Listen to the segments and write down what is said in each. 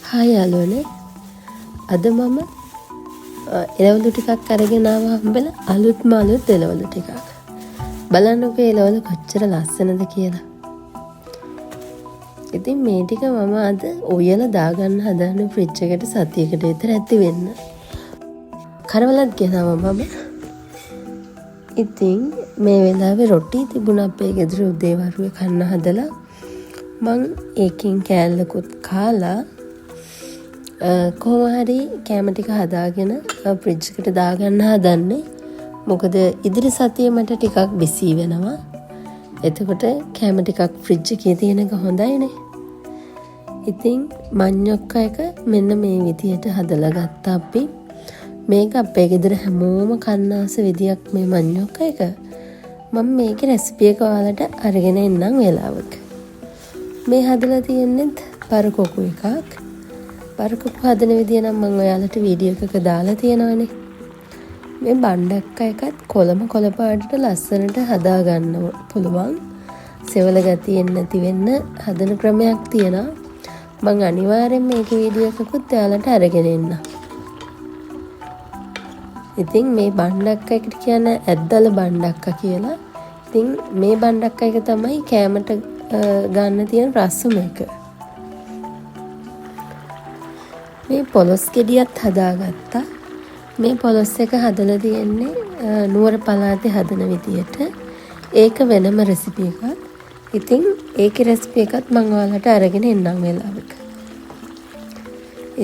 Hi යාළුවනේ, අද මම එළවලු ටිකක් අරගෙන ආවා හම්බෙලා, අලුත්ම අලුත් එළවලු ටිකක්. බලන්නකෝ එළවලු කොච්චර ලස්සනද කියලා. ඉතින් මේ ටික මම අද උයලා දාගන්න හදන ෆ්‍රිජ් එකට සතියකට විතර ඇති වෙන්න. කරවලත් ගෙනාවා මම. ඉතින් මේ වෙලාවේ රොටි තිබුණා අපේ ගෙදර උදේ වරුවේ කන්න හදලා. මං ඒකෙන් කෑල්ලකුත් කාලා කොහොම හරි කෑම ටික හදාගෙන ෆ්‍රිජ් එකට දාගන්න හදන්නේ. මොකද ඉදිරි සතියේ මට ටිකක් බිසී වෙනවා. එතකොට කෑම ටිකක් ෆ්‍රිජ් එකේ තියෙන එක හොඳයිනේ. ඉතින් මඤ්ඤොක්ක එක මෙන්න මේ විදියට හදලා ගත්තා අපි. මේක අපේ ගෙදර හැමෝම කන්න ආස විදියක් මේ මඤ්ඤොක්ක එක. මම මේකේ රෙසිපි එක ඔයාලට අරගෙන එන්නම් වෙලාවක. මේ හදලා තියෙන්නේත් පරකොකු එකක්. පරකොකු හදන විදිය නම් මම ඔයාලට වීඩියෝ එකක දාලා තියෙනවනේ. මේ බණ්ඩක්ක එකත් කොළම කොළ පාටට ලස්සනට හදාගන්න පුළුවන්. සෙවල ගතිය එන්නේ නැති වෙන්න හදන ක්‍රමයක් තියෙනවා. මං අනිවාර්යෙන් මේකේ වීඩියෝ එකකුත් ඔයාලට අරගෙන එන්නම්. ඉතින් මේ බණ්ඩක්ක එකට කියන්නේ ඇද්දල බණ්ඩක්ක කියලා. ඉතින් මේ බණ්ඩක්ක එක තමයි කෑමට ගන්න තියෙන රසම එක. මේ පොලොස් ගෙඩියත් හදාගත්තා. මේ පොලොස් එක හදලා තියෙන්නේ නුවර පළාතේ හදන විදියට. ඒක වෙනම රෙසිපි එකක්. ඉතින් ඒකේ රෙසිපි එකත් මං ඔයාලට අරගෙන එන්නම් වෙලාවක.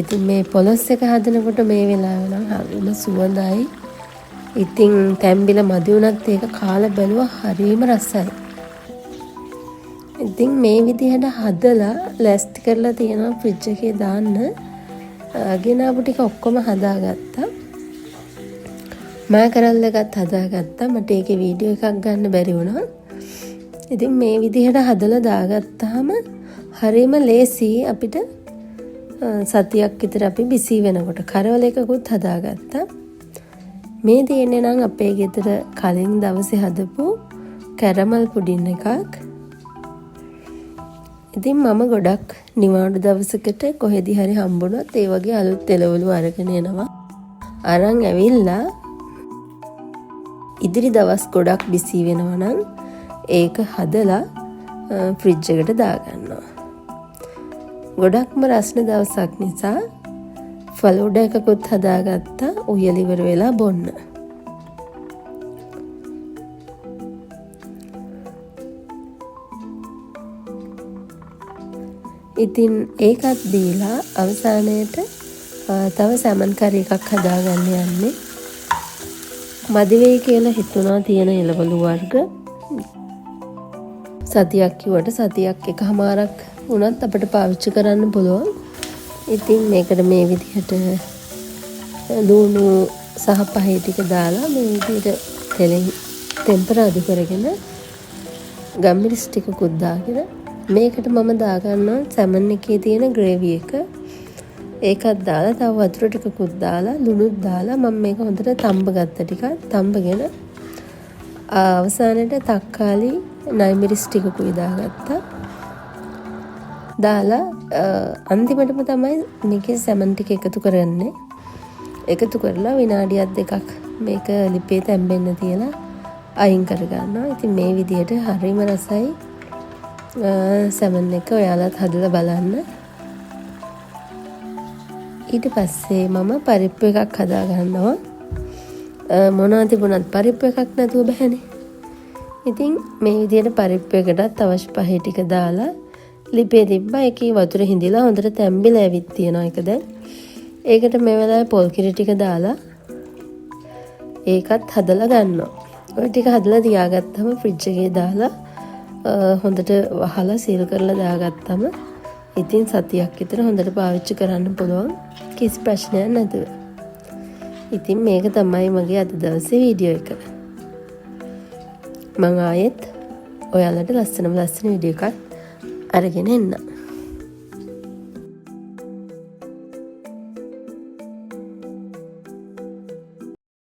ඉතින් මේ පොලොස් එක හදනකොට මේ වෙලාවේ නම් හරිම සුවඳයි. ඉතින් තැම්බිලා මදි වුණත් ඒක කාලා බැලුවා හරිම රසයි. ඉතින් මේ විදිහට හදලා ලෑස්ති කරලා තියෙනවා ෆ්‍රිජ් එකේ දාන්න. ගෙනාවු ටික ඔක්කොම හදාගත්තා. මා කරල් එකත් හදාගත්තා. මට ඒකේ වීඩියෝ එකක් ගන්න බැරි වුණා. ඉතින් මේ විදිහට හදලා දාගත්තාම හරිම ලේසි අපිට සතියක් විතර අපි බිසී වෙනකොට. කරවල එකකුත් හදාගත්තා. මේ තියෙන්නේ නම් අපේ ගෙදර කලින් දවසේ හදපු කැරමල් පුඩින් එකක්. ඉතින් මම ගොඩක් නිවාඩු දවසකට කොහෙදි හරි හම්බුනොත් ඒ වගේ අලුත් එළවලු අරගෙන එනවා. අරන් ඇවිල්ලා ඉදිරි දවස් ගොඩක් බිසී වෙනවා නම් ඒක හදලා ෆ්‍රිජ් එකට දාගන්නවා. ගොඩක්ම රස්න දවසක් නිසා ෆලූඩා එකකුත් හදාගත්තා උයල ඉවර වෙලා බොන්න. ඉතින් ඒකත් දීලා අවසානයේට තව සැමන් කරි එකක් හදාගන්න යන්නේ. මදි වෙයි කියලා හිතුණා තියෙන එළවලු වර්ග. සතියක් කිව්වට සතියක් එකහමාරක් වුණත් අපිට පාවිච්චි කරන්න පුළුවන්. ඉතින් මේකට මේ විදිහට ලුණු සහ පහේ ටික දාලා මේ විදිහට තෙලෙන් තෙම්පරාදු කරගෙන ගම්මිරිස් ටිකකුත් දාගෙන මේකට මම දාගන්නවා සැමන් එකේ තියෙන ග්‍රේවි එක. ඒකත් දාලා තව වතුර ටිකකුත් දාලා ලුණුත් දාලා මම මේක හොඳට තම්බ ගත්ත ටිකක් තම්බගෙන අවසානයේට තක්කාලි නයි මිරිස් ටිකකුයි දාගත්තා. දාලා අන්තිමටම තමයි මේකේ සැමන් ටික එකතු කරන්නේ. එකතු කරලා විනාඩියක් දෙකක් මේක ලිපේ තැම්බෙන්න තියලා අයින් කරගන්නවා. ඉතින් මේ විදිහට හරිම රසයි සැමන් එක ඔයාලත් හදලා බලන්න. ඊට පස්සේ මම පරිප්පු එකක් හදාගන්නවා. මොනවා තිබුණත් පරිප්පු එකක් නැතුව බැහැනේ. ඉතින් මේ විදිහට පරිප්පු එකටත් අවශ්‍ය පහේ ටික දාලා ලිපේ තිබ්බා. ඒකේ වතුර හිඳිලා හොඳට තැම්බිලා ඇවිත් තියෙනවා ඒක දැන්. ඒකට මේ වෙලාවේ පොල් කිරි ටික දාලා ඒකත් හදලා ගන්නවා. ඔය ටික හදලා තියාගත්තම ෆ්‍රිජ් එකේ දාලා හොඳට වහලා සීල් කරලා දාගත්තම ඉතින් සතියක් විතර හොඳට පාවිච්චි කරන්න පුළුවන් කිසි ප්‍රශ්නයක් නැතුව. ඉතින් මේක තමයි මගේ අද දවසේ වීඩියෝ එක. මං ආයෙත් ඔයාලට ලස්සනම ලස්සන වීඩියෝ එකක් අරගෙන එන්නම්.